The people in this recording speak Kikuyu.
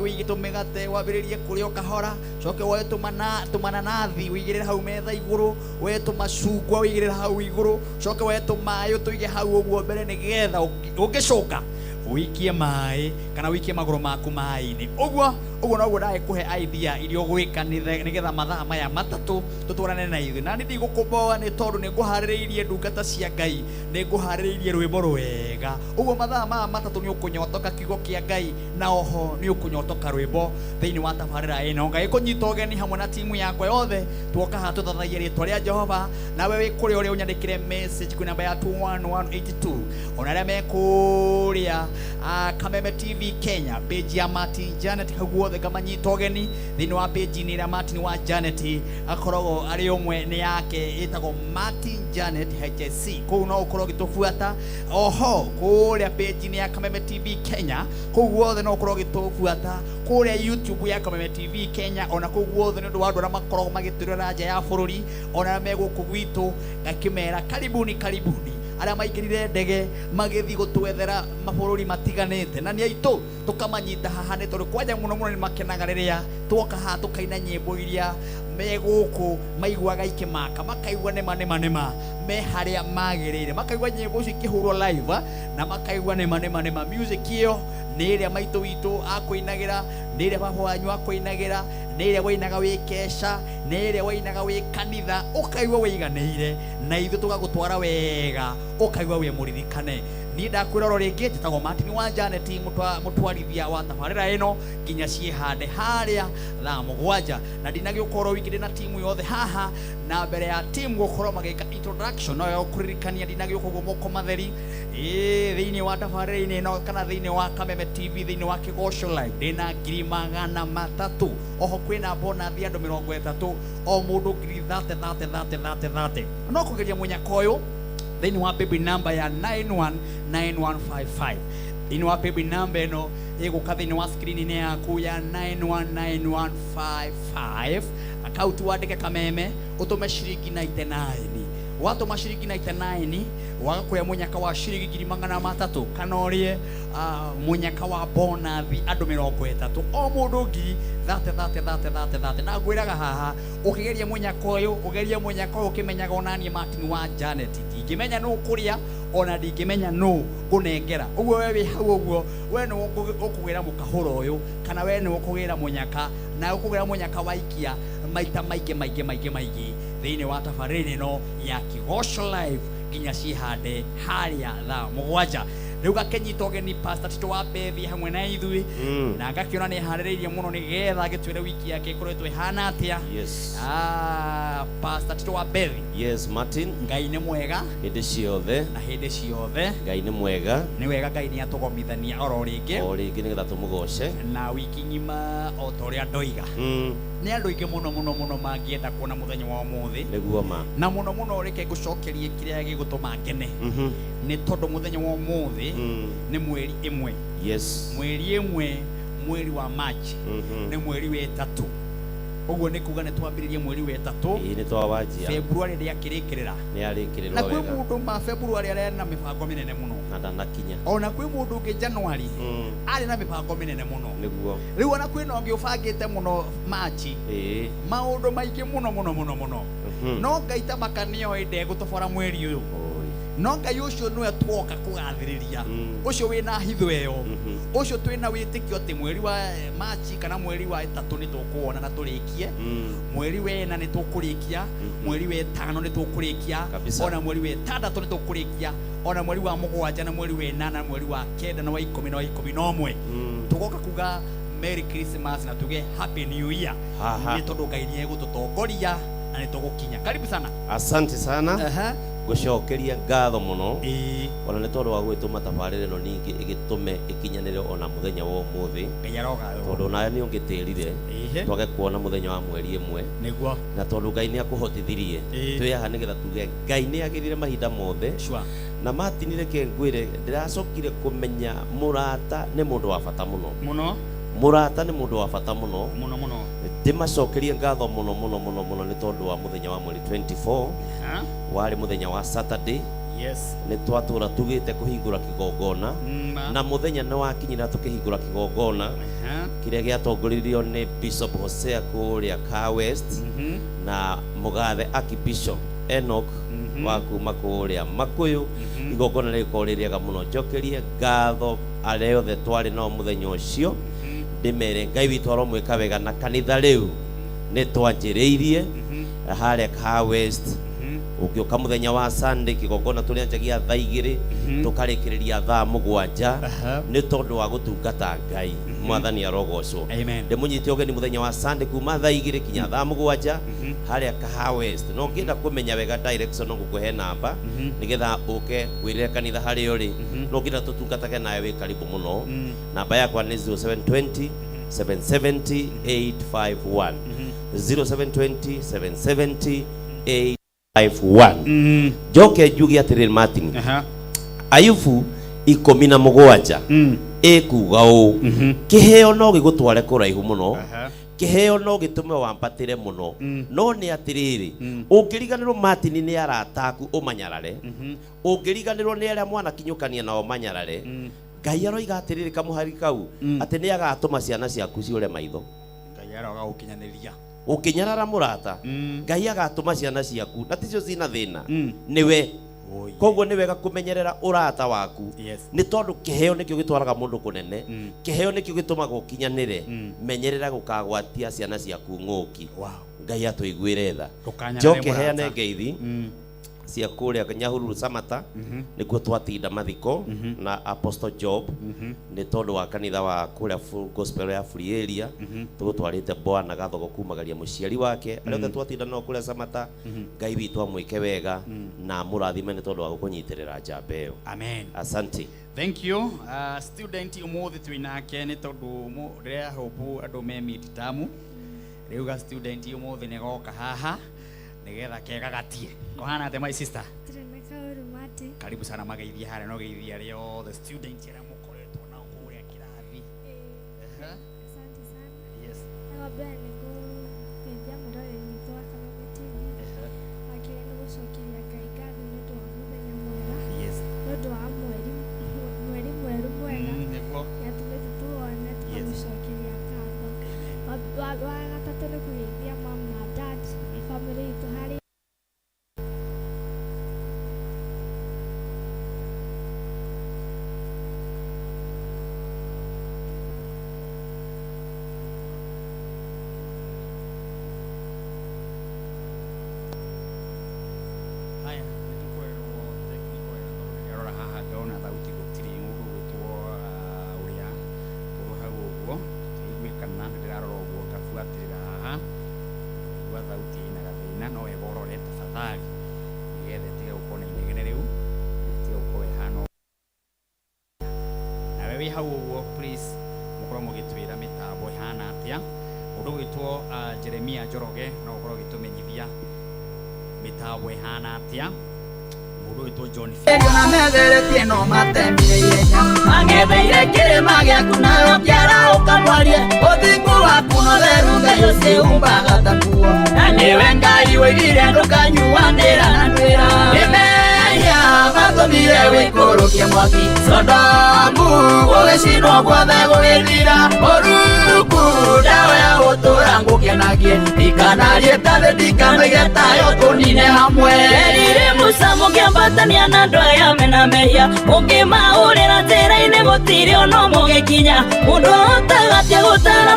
Ũige tũmĩgate, wambĩrĩrie kũrĩa o kahora, coke woe tũmananathi ũigĩrĩre hau metha igũrũ, woe tũmacungwa ũigĩrĩre hau igũrũ, coke woe tũmaĩ ũtũige hau ũguo mbere, nĩgetha ũngĩcũnga ũikie maĩ kana ũikie magũrũ maku maĩ-inĩ. Ũguo ũguo noguo ndagĩkũhe idea iria ũgwĩka nĩgetha mathaa maya 3 tũtwarane na ithuĩ. Na niĩ ndigũkũmboa nĩ tondũ nĩ ngũharĩrĩirie ndungata cia Ngai, nĩ ngũharĩrĩirie rwĩmbo rwega. Ũguo mathaa maya 3 nĩ ũkũnyotoka kiugo kĩa Ngai, na oho nĩ ũkũnyotoka rwĩmbo thĩinĩ wa tabarĩra ĩno. Ngagĩkũnyita ũgeni hamwe na timu yakwa yothe, tuoka haha tũthathaiye rĩtwa rĩa Jehova. Nawe wĩ kũrĩa ũrĩa ũnyandĩkĩre message kwĩ namba ya 21182, ona arĩa me kũrĩa Kameme TV Kenya, page ya Martin Janet, hau guothe ngamanyita ũgeni thĩinĩ wa page-inĩ ĩrĩa Martin wa Janet akoragwo arĩ ũmwe, nĩ yake ĩtagwo Martin Janet HSC. Kũu no ũkorwo ũgĩtũbuata. Oho kũrĩa page-inĩ ya Kameme TV Kenya, kũu guothe no ũkorwo ũgĩtũbuata kũrĩa YouTube ya Kameme TV Kenya, ona kũu guothe nĩ ũndũ wa andũ arĩa makoragwo magĩtũrora nja ya bũrũri, ona arĩa me gũkũ gwitũ, ngakĩmera karibuni karibuni, arĩa maingĩrire ndege magĩthiĩ gũtwethera mabũrũri matiganĩte, na nĩ aitũ tũkamanyita haha, nĩ tondũ kwanja mũno mũno nĩ makenaga rĩrĩa twoka haha tũkaina nyĩmbo iria me gũkũ maiguaga ikĩmaka, makaigua nĩma nĩma nĩma me harĩa magĩrĩire, makaigua nyĩmbo icio ikĩhũrwo live, na makaigua nĩma nĩma nĩma music ĩyo nĩ ĩrĩa maitũ witũ akũinagĩra, nĩ ĩrĩa baba wanyu akũinagĩra, nĩ ĩrĩa wainaga wĩ keca, nĩ ĩrĩa wainaga wĩ kanitha, ũkaigua wĩiganĩire, na ithuĩ tũgagũtwara wega, ũkaigua wĩ mũririkane. Niĩ ndakwĩra oro rĩngĩ, njĩtagwo Martin wa Janet, mũtwarithia wa tabarĩra ĩno nginya ciĩhande harĩa thaa 7, na ndinagĩũka oro wiki, ndĩna timu yothe haha, na mbere ya timu gũkorwo magĩka introduction, no wega gũkũririkania ndinagĩũka ũguo moko matheri thĩinĩ wa tabarĩra-inĩ ĩno kana thĩinĩ wa Kameme TV, thĩinĩ wa Kĩgoco Live, ndĩna 300,000. Oho kwĩna bonathi andũ 30, o mũndũ ngiri thate thate thate thate thate. No kũgeria mũnyaka ũyũ thĩinĩ wa baby number ya 919155, thĩinĩ wa baby number ĩno ĩgũka thĩinĩ wa screen-inĩ yaku ya 919155, akaunti wandĩke Kameme, ũtũme ciringi 99. Watũma ciringi 99, waga kũrĩa mũnyaka wa ciringi 300,000, kana ũrĩe mũnyaka wa bonathi andũ 30, o mũndũ ngiri thate thate thate thate thate. Na ngwĩraga haha, ũkĩgeria mũnyaka ũyũ, ũgerie mũnyaka ũyũ ũkĩmenyaga onaniĩ Martin wa Janet ndingĩmenya nũ ũkũrĩa, ona ndingĩmenya nũ ngũnengera. Ũguo we wĩ hau ũguo, we nĩ ũkũgĩra mũkahũro ũyũ, kana we nĩ ũkũgĩra mũnyaka, na ũkũgĩra mũnyaka waikia maita maingĩ maingĩ maingĩ maingĩ thĩinĩ wa tabarĩra ĩno ya Kĩgoco Live nginya ciĩhande harĩa thaa 7. Rĩu gakĩnyita ũgeni Pastor Tito wa Bethi hamwe na ithuĩ, na ngakĩona nĩ harĩrĩirie mũno nĩgetha agĩtwĩre wiki yake ĩkoretwo ĩhana atĩa. Yes. Pastor Tito wa Bethi. Yes, Martin. Ngai nĩ mwega hĩndĩ ciothe, na hĩndĩ ciothe. Ngai nĩ mwega. Nĩ wega Ngai nĩ atũgomithania oro rĩngĩ, o rĩngĩ nĩgetha tũmũgoce na wiki ng'ima o ta ũrĩa ndoiga. Nĩ andũ aingĩ mũno mũno mũno mangĩenda kuona mũthenya wa ũmũthĩ. Nĩguo ma. Na mũno mũno reke ngũcokerie kĩrĩa gĩgũtũma ngene, nĩ tondũ mũthenya wa ũmũthĩ nĩ mweri 1. Mweri 1, mweri wa March, nĩ mweri wa 3. Ũguo nĩ kuga nĩ twambĩrĩrie mweri wa 3. Ĩĩ, nĩ twawanjia. February ndĩakĩrĩkĩrĩra. Nĩ yarĩkĩrĩrwo Na kwĩ wega. mũndũ ma February arĩ na mĩbango mĩnene mũno, na ndanakinya. Ona kwĩ mũndũ ũngĩ January arĩ na mĩbango mĩnene mũno. Rĩu ona kwĩna ũngĩ ũbangĩte mũno March, maũndũ maingĩ mũno mũno mũno mũno. No Ngai ta maka nĩoĩ ndegũtobora mweri ũyũ. Oi. No Ngai ũcio nĩwe tuoka kũgathĩrĩria, ũcio wĩna hitho ĩyo, ũcio twĩna wĩtĩkio atĩ mweri wa Machi kana mweri wa 3 nĩ tũkũwona na tũrĩkie, mweri wa 4 nĩ tũkũrĩkia, mweri wa 5 nĩ tũkũrĩkia, Kabisa. ona mweri wa 6 nĩ tũkũrĩkia, ona mweri wa 7 na mweri wa 8 na mweri wa 9 na wa 10 na wa 11, tũgoka kuga Merry Christmas na tuge Happy New Year, Haha. nĩ tondũ Ngai nĩ egũtũtongoria na nĩ tũgũkinya. Karibu sana. Asante sana. Ngũcokeria ngatho mũno, ona nĩ tondũ wa gũgĩtũma tabarĩra ĩno ningĩ ĩgĩtũme ĩkinyanĩre ona mũthenya wa ũmũthĩ, Ngai arogathwo. tondũ nawe nĩ ũngĩtĩrire twage kuona mũthenya wa mweri 1, Nĩguo. na tondũ Ngai nĩ akũhotithirie, twĩ haha nĩgetha tuge Ngai nĩ agĩrire mahinda mothe. Na Martin, reke ngwĩre, ndĩracokire kũmenya mũrata nĩ mũndũ wa bata mũno. Mũno. Mũrata nĩ mũndũ wa bata mũno. Mũno mũno. Ndĩmacokerie ngatho mũno mũno mũno mũno nĩ tondũ wa mũthenya wa mweri 24, Ha? warĩ mũthenya wa Saturday. Yes. Nĩ twatũra tugĩte kũhingũra kĩgongona. Na mũthenya nĩ wakinyĩra tũkĩhingũra kĩgongona kĩrĩa gĩatongoririo nĩ Bishop Hosea kũrĩa Car West na mũgathe Archbishop Enoch wa kuma kũrĩa Makuyu. Igongona rĩgĩkorwo rĩ rĩega mũno. Njokerie ngatho arĩa othe twarĩ nao mũthenya ũcio, ndĩmere Ngai witũ aromwĩka wega, na kanitha rĩu nĩ twanjĩrĩirie harĩa Car West. Ũngĩũka mũthenya wa Sunday, kĩgongona tũrĩanjagia thaa 2 tũkarĩkĩrĩria thaa 7, nĩ tondũ wa gũtungata Ngai. Mwathani arogocwo. Amen. Ndĩmũnyite ũgeni mũthenya wa Sunday kuma thaa 2 kinya thaa 7 harĩa Kaha West. No ũngĩenda kũmenya wega direction, no ngũkũhe namba nĩgetha ũke wĩrĩre kanitha harĩa ũrĩ. No ũngĩenda tũtungatage nawe, wĩ karibu mũno. Namba yakwa nĩ 0720 770 851, 0720 770 851. Njoke njuge atĩrĩrĩ, Martin, Ayubu 17 ĩkuga ũũ: kĩheo no gĩgũtware kũraihu mũno, kĩheo no gĩtũme wambatĩre mũno, no nĩ atĩrĩrĩ, ũngĩriganĩrwo, Martin, nĩ arata aku ũmanyarare, ũngĩriganĩrwo nĩ arĩa mwanakinyũkania nao manyarare, Ngai aroiga atĩrĩrĩ, kamũhari kau, atĩ nĩ agatũma ciana ciaku ciũre maitho. Ngai aroga gũkinyanĩria. Ũngĩnyarara mũrata, Ngai agatũma ciana ciaku, na ticio cina thĩna, nĩwe. Oh, yeah. Koguo nĩ wega kũmenyerera ũrata waku, nĩ tondũ kĩheo nĩkĩo gĩtwaraga mũndũ kũnene, kĩheo nĩkĩo gĩtũmaga ũkinyanĩre. Menyerera gũkagwatia ciana ciaku ng'ũki. Ngai atũiguĩre tha. Ndũkanyarare Njoke mũrata. heane ngeithi cia kũrĩa Nyahururu Samata, nĩkuo twatinda mathiko na Apostle Job, nĩ tondũ wa kanitha wa kũrĩa Full Gospel ya Free Area. Tũgũtwarĩte bwana Gathogo kumagaria mũciari wake. Arĩa othe twatinda nao kũrĩa Samata, Ngai witũ amwĩke wega na amũrathime nĩ tondũ wa gũkũnyitĩrĩra njamba ĩyo. Amen. Asante. Thank you. Student umuthi twĩ nake nĩ tondũ rĩrĩa hope andũ me midterm rĩu, ga student umuthi nĩ goka haha nĩgetha kegagatie. Kũhana atĩa, my sister? Ndirĩ na kaũru, Martin. Karibu sana. Mageithie harĩa, no geithie arĩa othe student arĩa mũkoretwo nao kũrĩa kĩrathi. Asante sana. Yes. Na wa mbere nĩ kũgeithia mwĩroreri witũ wa Kameme TV. Wa kerĩ nĩ gũcokeria Ngai ngatho nĩ ũndũ wa mũthenya mwega, nĩ ũndũ wa mweri mwerũ mwega Nĩguo. nĩatũmĩte tuwone, tũkamũcokeria ngatho. Wa gatatũ nĩ kũgeithia mom na dad, family itũ harĩa. Haya, nĩ tũkwerwo technical wega, tondũ ndĩrarora haha ndona thauti gũtirĩ. Mũndũ ũgwĩtwo ũrĩa ũrũ hau ũguo tũigue kana ndĩrarora ũguo ngabuatĩrĩra haha igua thauti ĩna gathĩna, no wega ũrore tafadhali nĩgetha ĩtige gũkorwo na inegene rĩu, ĩtige gũkorwo ĩhana ũguo. Nawe wĩ hau ũguo, please mũkorwo mũgĩtwĩra mĩtambo ĩhana atĩa. Mũndũ ũgwĩtwo Jeremia Njoroge, no ũkorwo ũgĩtũmenyithia mĩtambo ĩhana atĩa. Mũndũ ũgwĩtwo John na metheretie no matemire ihenya mang'etheire kĩrĩma gĩaku nayo kĩarahũka mwarie ũthingu waku na ũtheru Ngai ũcihumbaga takuo na nĩwe Ngai woigire ndũkanyuanĩra na ndwĩra nĩmehia matũmire wĩikũrũkie mwaki Sodomu gũgĩcinwo guothe gũgĩthira ũruku ndawa ya gũtũra ngũkenagie ndikanarie ta thĩ ndikanoige tayo tũnine hamwe. Erire Musa mũkĩambatania na andũ aya mena mehia mũkĩmahũrĩra njĩra-inĩ gũtirĩ ona mũgĩkinya mũndũ ahotaga atĩa gũtara.